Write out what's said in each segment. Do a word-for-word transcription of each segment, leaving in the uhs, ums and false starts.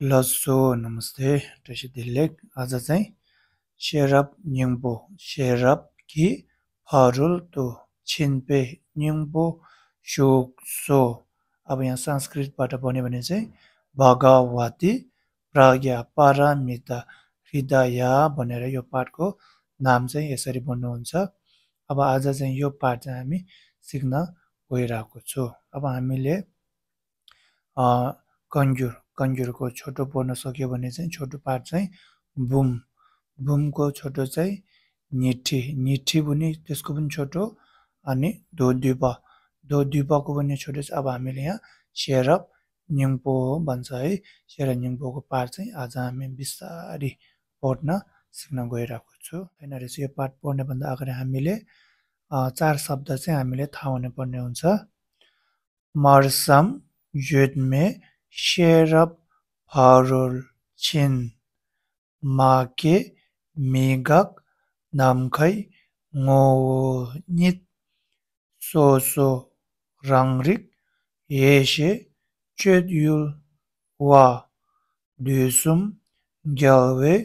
ལགས་སོ། ནམ་སྟེ། བཀྲ་ཤིས་བདེ་ལེགས། ཨ་ཙ་ཙེ། ཤེས་རབ་སྙིང་པོ། ཤེས་རབ་ཀྱི་ཕ་རོལ་ཏུ་ཕྱིན་པའི་སྙིང་པོ་བཞུགས་སོ། ཨ་བ་ཡང་སཾ་སྐྲྀཏ་པཱ་ཊ་བོ་ནི་བ་ནི་ཙེ། བྷ་ག་ཝ་ཏི་པྲཛྙཱ་པཱ་ར་མི་ཏཱ་ཧྲི་ད་ཡ་བོ་ནི་ར་ཡོ་པཱཊ་ཀོ་ནམ་ཙེ་ཡེ་ས་རི་བོ་ནོ་ཙ། ཨ་བ་ཨ་ཙ་ཙེ་ཡོ་པཱཊ་ཙེ་ཨ་མི་སིག་ན་གོ་ཡི་ར་གོ་ཚོ། ཨ་བ་ཨ་མི་ལེ། ཨ། བཀའ་འགྱུར། བཀའ་འགྱུར་གོ་ཆོ་འཕྲུལ་པོ་ནོ་སོ་ཀེ་བོ་ནི་ཙེ་ཆོ་འཕྲུལ་པཱཊ་ཙེ་འབུམ། འབུམ་གོ་ཆོ་འཕྲུལ་ཙེ་ཉི་ཁྲི། ཉི་ཁྲི་བོ་ནི་ཏེ་སྐུ་འབུམ་ཆོ་འཕྲུལ། ཨ་ནི་མདོ་སྡུད་པ། མདོ་སྡུད་པ་གོ་བོ་ནི་ཆོ་འཕྲུལ་ཙེ་ཨ་བ་ཨ་མི་ལེ་ཡང་ཤེས་རབ་སྙིང་པོ་བན་ཙ་ཨི། ཤེས་རབ་སྙིང་པོ་གོ་པཱཊ་ཙེ་ཨ་ཙ་ཨ་མི་བི་ས་རི་བོ་ན་སིག་ན་གོ་ཡི་ར་གོ་ཚོ། ཨ་ན་རེ་སི་ཡོ་པཱཊ་པོ་ནི་བན་ཙ་ཨ་ག་རེ་ཨ་མི་ལེ། ཨ་ཙར་སབ་ད་ཙེ་ཨ་མི་ལེ་ཐ་བོ་ནི་པོ་ནི་ཨུན་ཙ། སྨྲ་བསམ་བརྗོད་མེད་ཤེས་རབ་ཕ་རོལ་ཕྱིན། མ་སྐྱེས་མི་འགག་ནམ་མཁའི་ངོ་བོ་ཉིད། སོ་སོ་རང་རིག་ཡེ་ཤེས་སྤྱོད་ཡུལ་བ། དུས་གསུམ་རྒྱལ་བའི་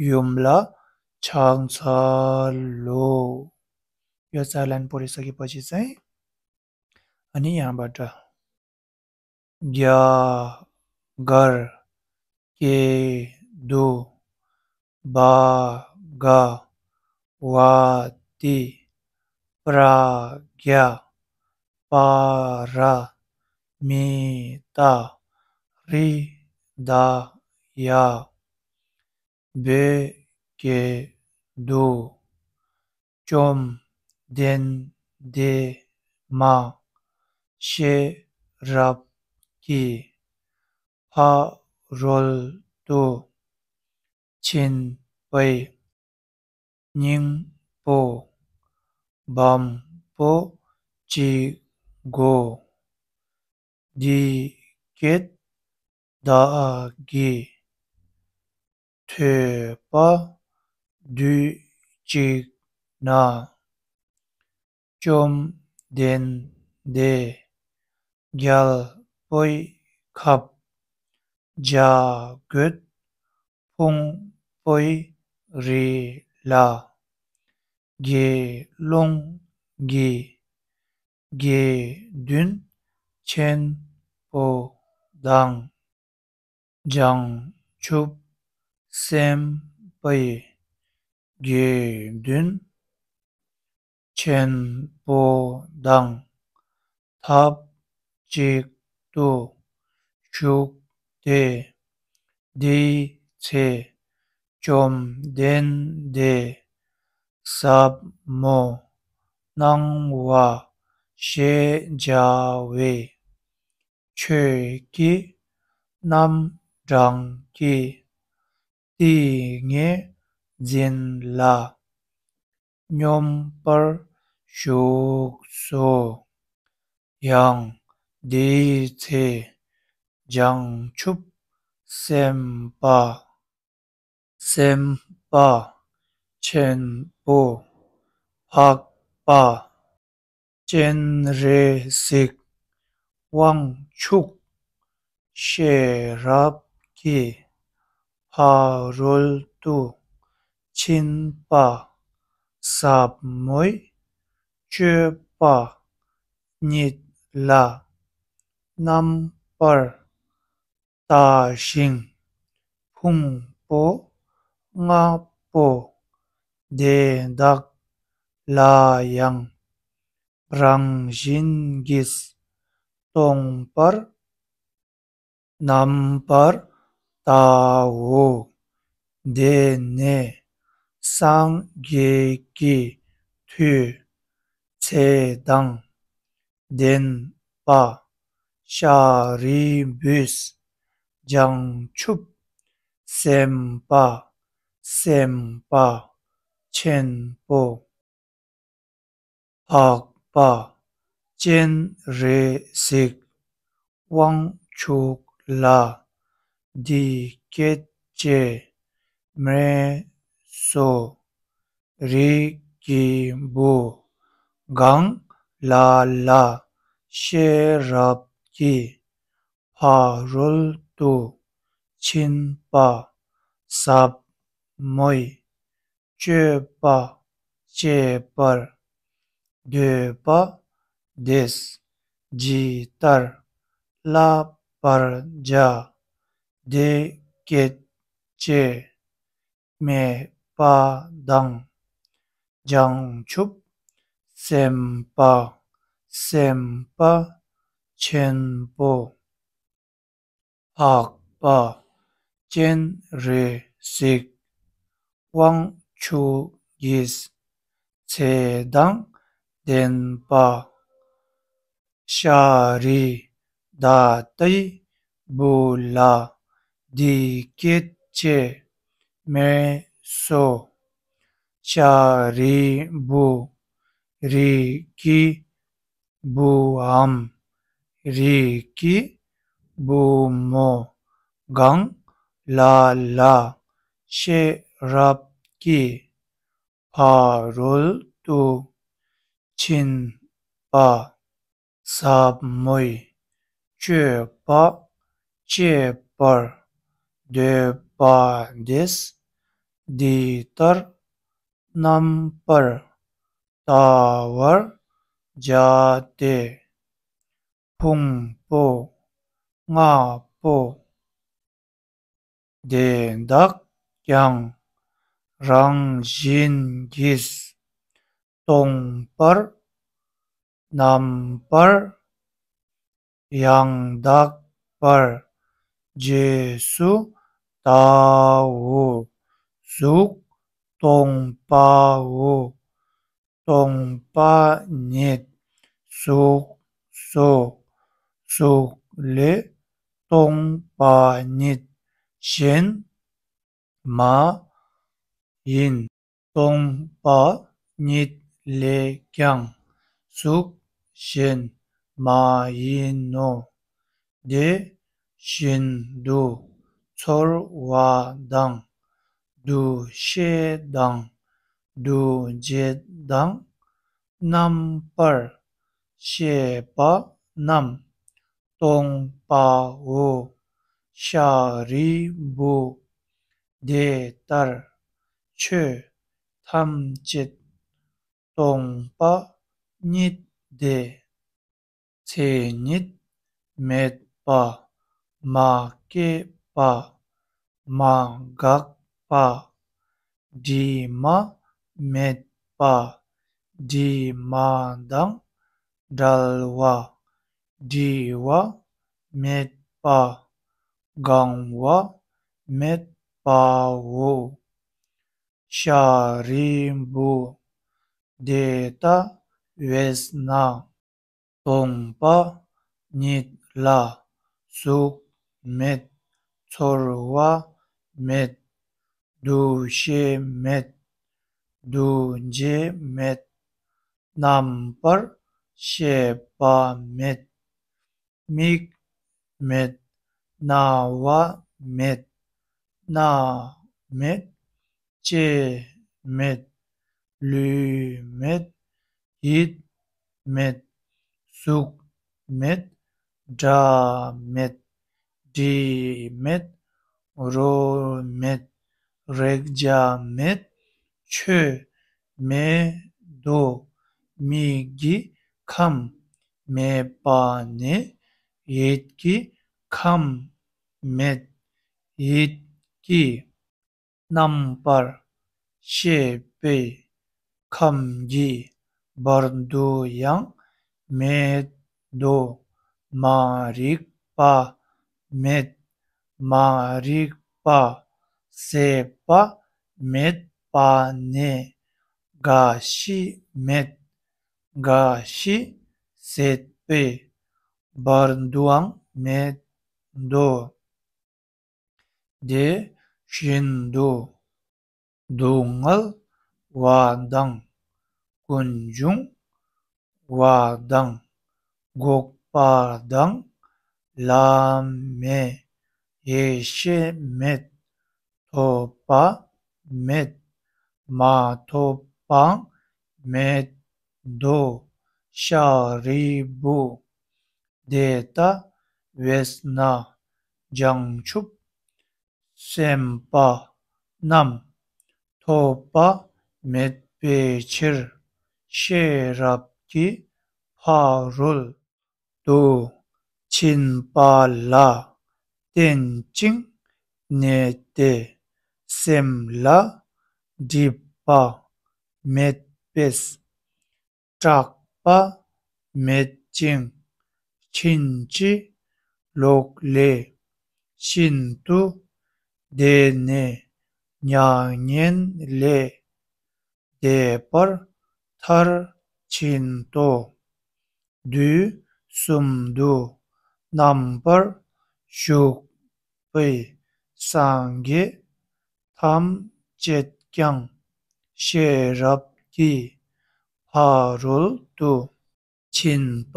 ཡུམ་ལ་ཕྱག་འཚལ་ལོ། ཡོ་ཙཱ་ལན་པོ་རི་ས་ཀི་པ་ཅི་ཙེ། ཨ་ནི་ཡང་བ་ཏྲ། རྒྱ་གར་ཀེ་དུ་བ་ག་བ་ཏི་པྲ་ཛྙཱ་པཱ་ར་མི་ཏཱ་ཧྲི་ད་ཡ། བོད་སྐད་དུ། བཅོམ་ལྡན་འདས་མ་ཤེས་རབ་ཀྱི་ཕ་རོལ་ཏུ་ཕྱིན་པའི་སྙིང་པོ་བམ་པོ་གཅིག་གོ། འདི་སྐད་བདག་གིས་ཐོས་པ་དུས་གཅིག་ན། བཅོམ་ལྡན་འདས་རྒྱལ་པོའི་ཁབ་བྱ་རྒོད་ཕུང་པོའི་རི་ལ་དགེ་སློང་གི་དགེ་འདུན་ཆེན་པོ་དང་། བྱང་ཆུབ་སེམས་དཔའི་དགེ་འདུན་ཆེན་པོ་དང་ཐབས་ཅིག་ཏུ་བཞུགས་ཏེ། དེའི་ཚེ་བཅོམ་ལྡན་འདས་ཟབ་མོ་སྣང་བ་ཞེས་བྱ་བའི་ཆོས་ཀྱི་རྣམ་གྲངས་ཀྱི་ཏིང་ངེ་འཛིན་ལ་སྙོམས་པར་ཞུགས་སོ། ཡང་དེའི་ཚེ་བྱང་ཆུབ་སེམས་དཔའ་སེམས་དཔའ་ཆེན་པོ་འཕགས་པ་སྤྱན་རས་གཟིགས་དབང་ཕྱུག་ཤེས་རབ་ཀྱི་ཕ་རོལ་ཏུ་ཕྱིན་པ་ཟབ་མོའི་སྤྱོད་པ་ཉིད་ལ་རྣམ་པར་ལྟ་ཞིང་། ཕུང་པོ་ལྔ་པོ་དེ་དག་ལ་ཡང་རང་བཞིན་གྱིས་སྟོང་པར་རྣམ་པར་བལྟའོ། དེ་ནས་སངས་རྒྱས་ཀྱི་མཐུས་ཚེ་དང་ལྡན་པ་ཤཱ་རིའི་བུས་བྱང་ཆུབ་སེམས་དཔའ་སེམས་དཔའ་ཆེན་པོ་འཕགས་པ་སྤྱན་རས་གཟིགས་དབང་ཕྱུག་ལ་འདི་སྐད་ཅེས་སྨྲས་སོ། རིགས་ཀྱི་བུ་གང་ལ་ལ་ཤེས་རབ་ཀྱི་ཕ་རོལ་ཏུ་ ཕྱིན་པ། ཟབ་མོའི། སྤྱོད་པ། བཅས་པར། འདོད་པ། དེས། ཇི་ལྟར། བསླབ་པར་བྱ། དེ་སྐད་ཅེས། སྨྲས་པ་དང་། བྱང་ཆུབ་སེམས་དཔའ། སེམས་དཔའ་ཆེན་པོ། འཕགས་པ། སྤྱན་རས་གཟིགས། དབང་ཕྱུག་གི། ཚེ་དང་ལྡན་པ། ཤཱ་ར་དྭ་ཏིའི་བུ་ལ་འདི་སྐད་ཅེས་སྨྲས་སོ། ཤཱ་རིའི་བུ། རིགས་ཀྱི་བུའམ། རིགས་ཀྱི་བུ་མོ་གང་ལ་ལ་ཤེས་རབ་ཀྱི་ཕ་རོལ་ཏུ་ཕྱིན་པ། ཟབ་མོའི་སྤྱོད་པ་སྤྱད་པར་འདོད་པ་དེས། འདི་ལྟར་རྣམ་པར་བལྟ་བར་བྱ་སྟེ། ཕུང་པོ་ལྔ་པོ། དེ་དག་ཀྱང་རང་བཞིན་གྱིས་སྟོང་པར་རྣམ་པར་ཡང་དག་པར་རྗེས་སུ་བལྟའོ། གཟུགས་སྟོང་པའོ། སྟོང་པ་ཉིད་གཟུགས་སོ། གཟུགས་ལས་སྟོང་པ་ཉིད་གཞན་མ་ཡིན། སྟོང་པ་ཉིད་ལས་ཀྱང་གཟུགས་གཞན་མ་ཡིན་ནོ། དེ་བཞིན་དུ་ཚོར་བ་དང་། འདུ་ཤེས་དང་། འདུ་བྱེད་དང་། རྣམ་པར་ཤེས་པ་རྣམས་སྟོང་པའོ། ཤཱ་རིའི་བུ། དེ་ལྟར་ཆོས་ཐམས་ཅད་སྟོང་པ་ཉིད་དེ། མཚན་ཉིད་མེད་པ། མ་སྐྱེས་པ། མ་འགགས་པ། དྲི་མ་མེད་པ། དྲི་མ་དང་བྲལ་བ། བྲི་བ་མེད་པ། གང་བ་མེད་པའོ། ཤཱ་རིའི་བུ། དེ་ལྟ་བས་ན། སྟོང་པ་ཉིད་ལ་གཟུགས་མེད། ཚོར་བ་མེད། འདུ་ཤེས་མེད། འདུ་བྱེད་མེད། རྣམ་པར་ཤེས་པ་མེད། མིག་མེད། རྣ་བ་མེད། སྣ་མེད། ལྕེ་མེད། ལུས་མེད། ཡིད་མེད། གཟུགས་མེད། སྒྲ་མེད། དྲི་མེད། རོ་མེད། རེག་བྱ་མེད། ཆོས་མེད་དོ། མིག་གི་ཁམས་མེད་པ་ནས་ཡིད་ཀྱི་ཁམས་མེད། ཡིད་ཀྱི་རྣམ་པར་ཤེས་པའི་ཁམས་ཀྱི་བར་དུ་ཡང་མེད་དོ། མ་རིག་པ་མེད། མ་རིག་པ་ཟད་པ་མེད་པ་ནས་རྒ་ཤི་མེད། རྒ་ཤི་ཟད་པའི་བར་དུའང་མེད་དོ། དེ་བཞིན་དུ་སྡུག་བསྔལ་བ་དང་། ཀུན་འབྱུང་བ་དང་། འགོག་པ་དང་། ལམ་མེད། ཡེ་ཤེས་མེད། ཐོབ་པ་མེད། མ་ཐོབ་པའང་མེད་དོ། ཤཱ་རིའི་བུ། དེ་ལྟ་བས་ན་བྱང་ཆུབ་ སེམས་པ་རྣམས་ཐོབ་པ་མེད་པའི་ཕྱིར། ཤེས་རབ་ཀྱི་ཕ་རོལ་ཏུ་ཕྱིན་པ་ལ་བརྟེན་ཅིང་གནས་ཏེ། སེམས་ལ་སྒྲིབ་པ་མེད་པས། སྐྲག་པ་མེད་ཅིང་ཕྱིན་ཅི་ལོག་ལས་ཤིན་ཏུ་འདས་ནས་མྱ་ངན་ལས་འདས་པར་མཐར་ཕྱིན་ཏོ། དུས་གསུམ་དུ་རྣམ་པར་བཞུགས་པའི་སངས་རྒྱས་ཐམས་ཅད་ཀྱང་ཤེས་རབ་ཀྱི་ཕ་རོལ་ཏུ་ཕྱིན་པ་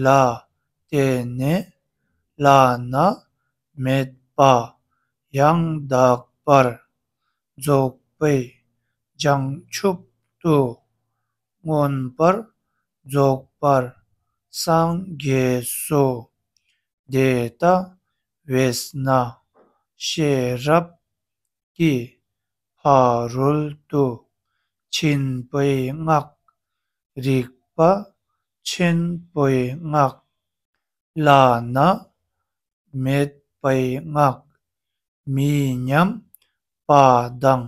ལ་བརྟེན་ནས་བླ་ན་མེད་པ་ཡང་དག་པར་རྫོགས་པའི་བྱང་ཆུབ་ཏུ་མངོན་པར་རྫོགས་པར་སངས་རྒྱས་སོ། དེ་ལྟ་བས་ན་ཤེས་རབ་ཀྱི་ཕ་རོལ་ཏུ་ཕྱིན་པའི་སྔགས། རིག་པ་ཆེན་པོའི་སྔགས། བླ་ན་མེད་པའི་སྔགས། མི་མཉམ་པ་དང་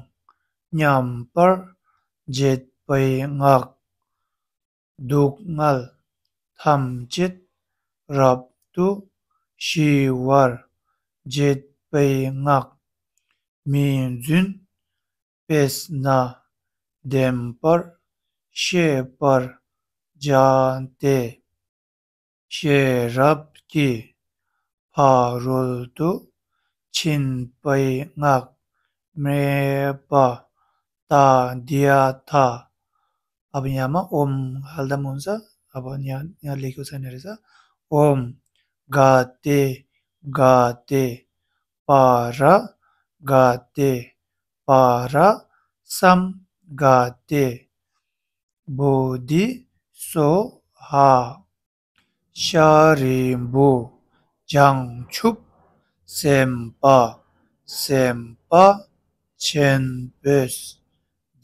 མཉམ་པར་བྱེད་པའི་སྔགས། སྡུག་བསྔལ་ཐམས་ཅད་རབ་ཏུ་ཞི་བར་བྱེད་པའི་སྔགས། མི་རྫུན་པས་ན་བདེན་པར་ཤེས་པར་བྱ་སྟེ། ཤེས་རབ་ཀྱི་ཕ་རོལ་ཏུ་ཕྱིན་པའི་སྔགས་སྨྲས་པ། ཏདྱ་ཐཱ། ཨ་བ་ཉ་མ་ཨོམ་ཧལ་ད་མུན་ས། ཨ་བ་ཉ་ཉ་ལེ་ཁྱོ་ས་ནེ་རེ་ས། ཨོམ་ག་ཏེ་ག་ཏེ་པ་ར་ག་ཏེ་པ་ར་སམ་ག་ཏེ་བོ་དྷི་སྭཱ་ཧཱ། ཤཱ་རིའི་བུ། བྱང་ཆུབ་སེམས་དཔའ་སེམས་དཔའ་ཆེན་པོས་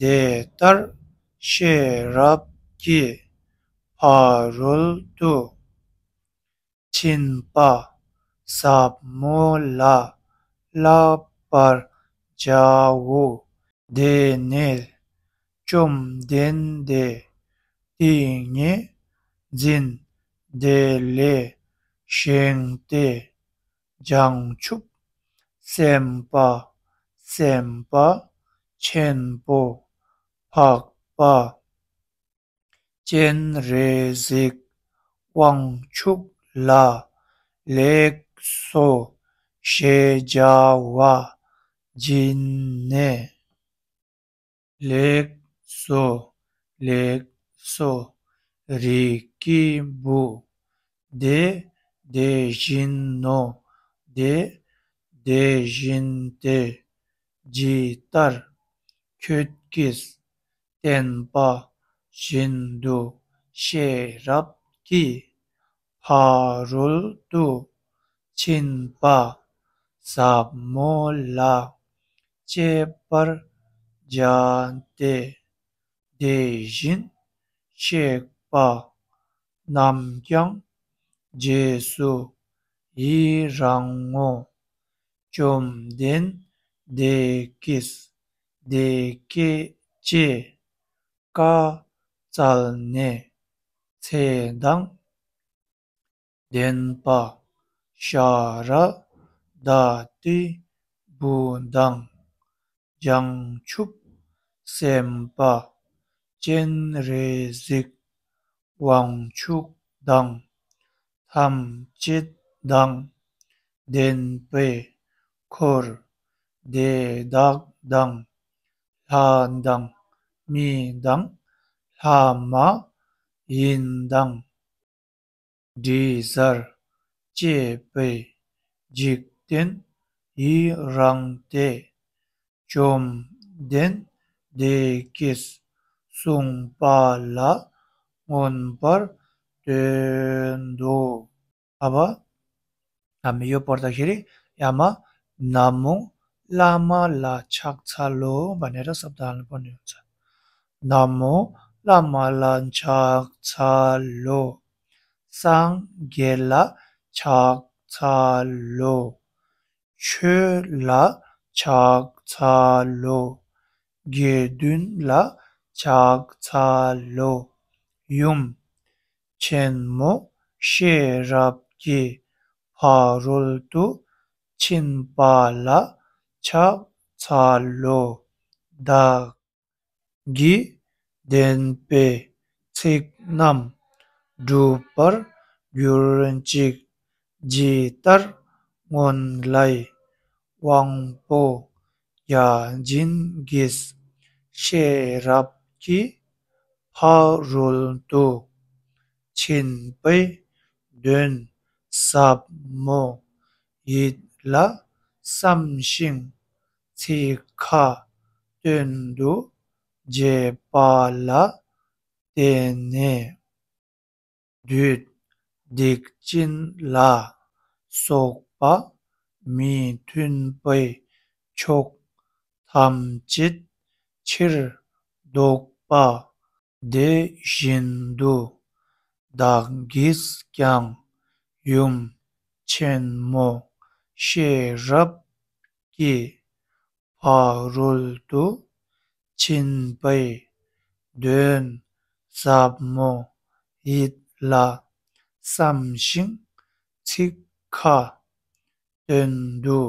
དེ་ལྟར་ཤེས་རབ་ཀྱི་ཕ་རོལ་ཏུ་ཕྱིན་པ་ཟབ་མོ་ལ་བསླབ་པར་བྱའོ། དེ་ནས་བཅོམ་ལྡན་འདས་ཏིང་ངེ་འཛིན་དེ་ལས་བཞེངས་ཏེ། བྱང་ཆུབ་སེམས་དཔའ་སེམས་དཔའ་ཆེན་པོ་འཕགས་པ་སྤྱན་རས་གཟིགས་དབང་ཕྱུག་ལ་ལེགས་སོ་ཞེས་བྱ་བ་བྱིན་ནས། ལེགས་སོ། ལེགས་སོ། རིགས་ཀྱི་བུ། དེ་དེ་བཞིན་ནོ། དེ་དེ་བཞིན་ཏེ། ཇི་ལྟར་ཁྱོད་ཀྱིས་བསྟན་པ་བཞིན་དུ་ཤེས་རབ་ཀྱི་ཕ་རོལ་ཏུ་ཕྱིན་པ་ཟབ་མོ་ལ་སྤྱད་པར་བྱ་སྟེ། དེ་བཞིན་གཤེགས་པ་རྣམས་ཀྱང་རྗེས་སུ་ཡི་རང་ངོ་། བཅོམ་ལྡན་འདས་ཀྱིས་དེ་སྐད་ཅེས་བཀའ་སྩལ་ནས་ཚེ་དང་ལྡན་པ་ཤཱ་ར་དྭ་ཏིའི་བུ་དང་། བྱང་ཆུབ་སེམས་དཔའ་སྤྱན་རས་གཟིགས་དབང་ཕྱུག་དང་། ཐམས་ཅད་དང་ལྡན་པའི་འཁོར་དེ་དག་དང་། ལྷ་དང་མི་དང་ལྷ་མ་ཡིན་དང་། དྲི་ཟར་བཅས་པའི་འཇིག་རྟེན་ཡི་རངས་ཏེ། བཅོམ་ལྡན་འདས་ཀྱིས་གསུངས་པ་ལ་མངོན་པར་བསྟོད་དོ། ཨ་བ། ཨ་མི་ཡོ་པོར་ད་ཤེ་རི་ཡ་མ། ན་མོ་བླ་མ་ལ་ཕྱག་འཚལ་ལོ། བ་ནི་ར་སབ་དང་ལ་པོ་ནི་ཡོད་ཚ། ན་མོ་བླ་མ་ལ་ཕྱག་འཚལ་ལོ། སངས་རྒྱས་ལ་ཕྱག་འཚལ་ལོ། ཆོས་ལ་ཕྱག་འཚལ་ལོ། དགེ་འདུན་ལ་ཕྱག་འཚལ་ལོ། ཡུམ་ཆེན་མོ་ཤེས་རབ་ཀྱི་ཕ་རོལ་ཏུ་ཕྱིན་པ་ལ་ཕྱག་འཚལ་ལོ། བདག་གིས་བདེན་པའི་ཚིག་རྣམས་འགྲུབ་པར་གྱུར་ཅིག། ཇི་ལྟར་སྔོན་ལས་དབང་པོ་བརྒྱ་བྱིན་གྱིས་ཤེས་རབ་ཀྱི་ཕ་རོལ་ཏུ་ཕྱིན་པའི་དོན་ཟབ་མོ་ཡིད་ལ་བསམ་ཞིང་ཚིག་ཁ་དོན་དུ་བྱས་པ་ལ་བརྟེན་ནས། བདུད་སྡིག་ཅན་ལ་སོགས་པ་མི་མཐུན་པའི་ཕྱོགས་ཐམས་ཅད་ཕྱིར་ཟློག་པ་དེ་བཞིན་དུ། བདག་གིས་ཀྱང་ཡུམ་ཆེན་མོ་ཤེས་རབ་ཀྱི་ཕ་རོལ་ཏུ་ཕྱིན་པའི་དོན་ཟབ་མོ་ཡིད་ལ་བསམ་ཞིང་ཚིག་ཁ་དོན་དུ་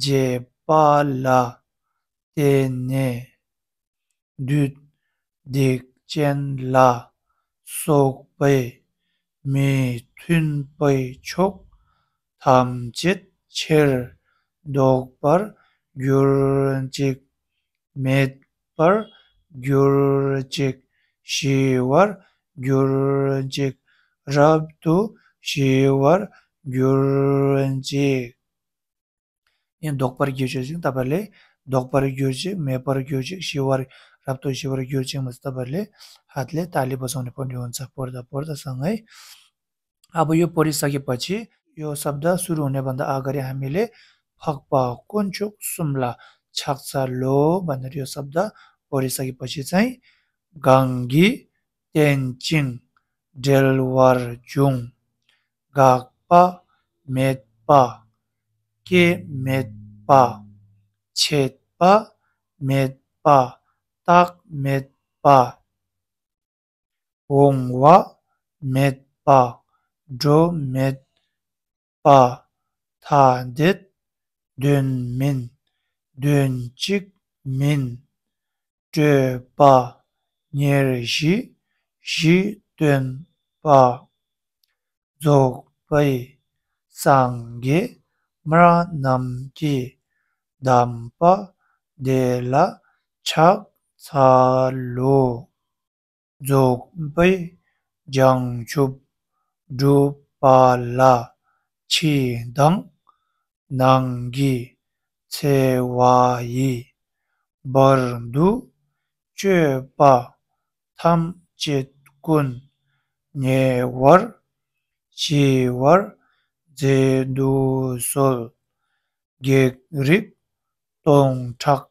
བྱས་པ་ལ་བརྟེན་ནས། བདུད་སྡིག་ཅན་ལ་སོགས་པའི་མི་མཐུན་པའི་ཕྱོགས་ཐམས་ཅད་ཕྱིར་ཟློག་པར་གྱུར་ཅིག། མེད་པར་གྱུར་ཅིག། ཞི་བར་གྱུར་ཅིག། རབ་ཏུ་ཞི་བར་གྱུར་ཅིག། ཡང་ཟློག་པར་གྱུར་ཅིག་ཟེར་ད་བར་ལས། ཟློག་པར་གྱུར་ཅིག། མེད་པར་གྱུར་ཅིག། ཞི་བར། རབ་ཏུ་ཞི་བར་གྱུར་ཅིག་མ་ཟེར་ད་བར་ལས། ཧད་ལས་ད་ལི་བ་སོང་ནས་པོ་འདི་འོན་ཚ་པོར་ད་པོར་ད་སང་ངའི། ཨ་བོ་ཡོ་པོ་རི་ས་གི་པ་ཅི་ཡོ་སབ་ད་སུ་རུ་ནེ་བན་ད་ཨ་ག་རི་ཧ་མི་ལེ། འཕགས་པ་དཀོན་མཆོག་གསུམ་ལ་ཕྱག་འཚལ་ལོ། བ་ནི་ཡོ་སབ་ད་པོ་རི་ས་གི་པ་ཅི་ཚའི། གང་གིས་བསྟེན་ཅིང་འབྲེལ་བར་འབྱུང་། འགག་པ་མེད་པ། སྐྱེ་མེད་པ། ཆད་པ་མེད་པ། རྟག་མེད་པ། འོང་བ་མེད་པ། འགྲོ་མེད་པ། ཐ་དད་དོན་མིན། དོན་གཅིག་མིན། སྤྲོས་པ་ཉེར་ཞི་བཞི་སྟོན་པ། རྫོགས་པའི་སངས་རྒྱས་སྨྲ་རྣམས་ཀྱི་གདམས་པ་དེ་ལ་ཕྱག་འཚལ་ལོ། རྫོགས་པའི་བྱང་ཆུབ་སྒྲུབ་པ་ལ་ཕྱི་དང་ནང་གི་འཚེ་བ་ཡི་བར་དུ་གཅོད་པ་ཐམས་ཅད་ཀུན་ཉེ་བར་ཞི་བར་མཛད་དུ་གསོལ། བགེགས་རིགས་སྟོང་ཕྲག་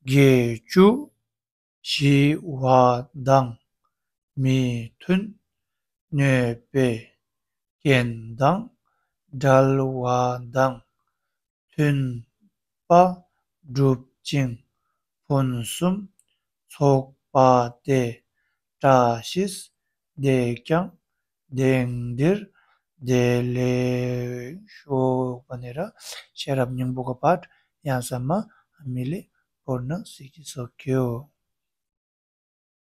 བརྒྱད་ཅུ་ཞི་བ་དང་མི་མཐུན། གནོད་པའི་རྐྱེན་དང་བྲལ་བ་དང་མཐུན་པ་སྒྲུབ་ཅིང་ཕུན་སུམ་ཚོགས་པ་སྟེ། བཀྲ་ཤིས་བདེ་ཀྱང་དེང་འདིར་བདེ་ལེགས་ཤོག། པ་ནི་ར་ཤེས་རབ་སྙིང་པོ་ག་པར་ཡང་ས་མ་མི་ལི་བོར་ན་སྲིད་ཀྱི་སོགས་ཀྱིའོ།